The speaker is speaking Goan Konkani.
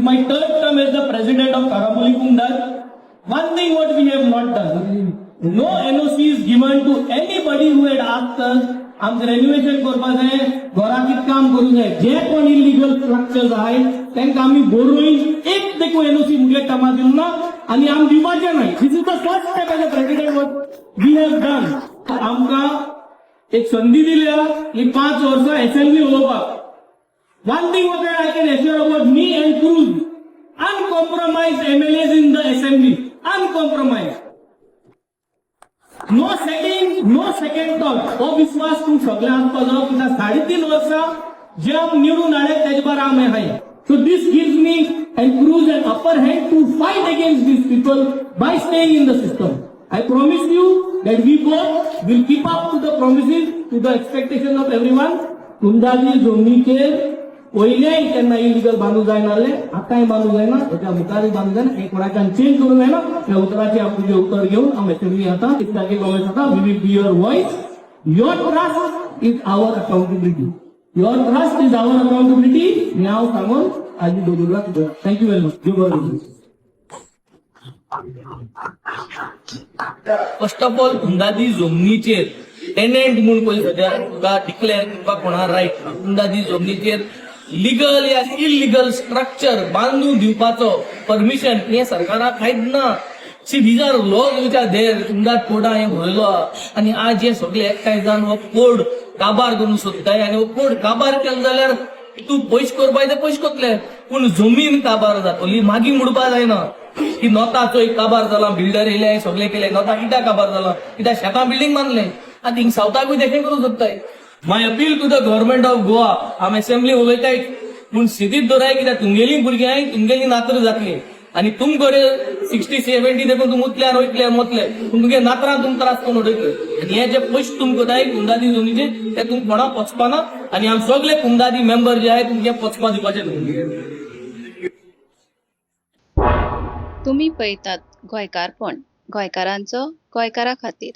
my third term as the president of Carambolim Kundad. One thing what we have not done, no NOC is given to anybody who had asked us आमचें रेनोवेशन करपा जाय, घरा कितें काम करूंक जाय. जे कोण इलिगल स्ट्रक्चर्स आहाय तांकां आमी बरोवन एक देखून एनओसी मुगे टर्मा दिवंक ना आनी आमी दिवपाचें न्हय. This is the first step as a president what we have done. आमकां एक संदी दिल्या ही 5 वर्सां असेंब्ली उलोवपाक. One thing what I can assure about me and Cruz, uncompromised MLAs in the assembly, uncompromised. No setting, no second thought. हो विश्वास तूं सगळ्या आसपा जावो, कित्याक 3.5 वर्सां जे आम निवडून हाडले तेजे बार आमी आहाय. So this gives me and Cruz an upper hand to fight against these people by staying in the system. I promise you that we both will keep up to the promises, to the expectation of everyone. कुंदादी जमनीचेर पयलेय केन्ना इलिगल बांदू जायनासले, आतांय बांदू जायना, हेच्या मुखारूय बांदू जायना. हे कोणाच्यान चेंज करूंक जायना. ह्या उतराचे आम तुजें उतर घेवन हांव असेंब्ली आतां जागे गोमेस आतां. We will be your voice. Your trust is our accountability. Your trust is our accountability. हे हांव सांगून आजी दवरला. Thank you very much. देव बरें करूं. फर्स्ट ऑफ ऑल, कुंदादी जमनीचेर टेनंट म्हूण पयलीं सद्या तुका डिक्लेअर करपाक कोणा रायट. कुंदादी जमनीचेर लिगल या इलिगल स्ट्रक्चर बांदून दिवपाचो परमिशन हें सरकाराक कांयच ना. See, these are laws which are there. कुंदाद कोडा हें बरयलो आहा आनी आज हे सगळे एकठांय जावन हो कोड काबार करूंक सोदताय. आनी हो कोड काबार केलो जाल्यार तूं पयशे करपाक ते पयशे करतले, पूण जमीन काबार जातली, मागीर म्हणपा जायना की नोताचो एक काबार जाला, बिल्डर येयले, सगळे केले. नोता कित्याक काबार जाला? कित्याक शेतां बिल्डींग बांदले. आनी थिंग सावथाकूय तेशें करूंक सोदताय. My appeal to the government of Goa, आम असेंब्ली उलयताय पूण सिटीत दवराय, कित्याक तुमगेली भुरगीं, तुमगेली नातरां जातली आनी तुमकां 60-70 देखून तुम उतल्यार वयतले मोतले, पूण तुमगे नातरां तुम त्रास करून उडयतले. आनी हे जे पयशे तुमकां जाय कुंदादी जमनीचे, ते तुम कोणाक पचपा ना. आनी आम सगळे कुंदादी मेंबर जे आहाय, तुमचे पचपा दिवपाचे न्हू. तुमी पळयतात गोंयकारपण, गोंयकारांचो गोंयकारा खातीर.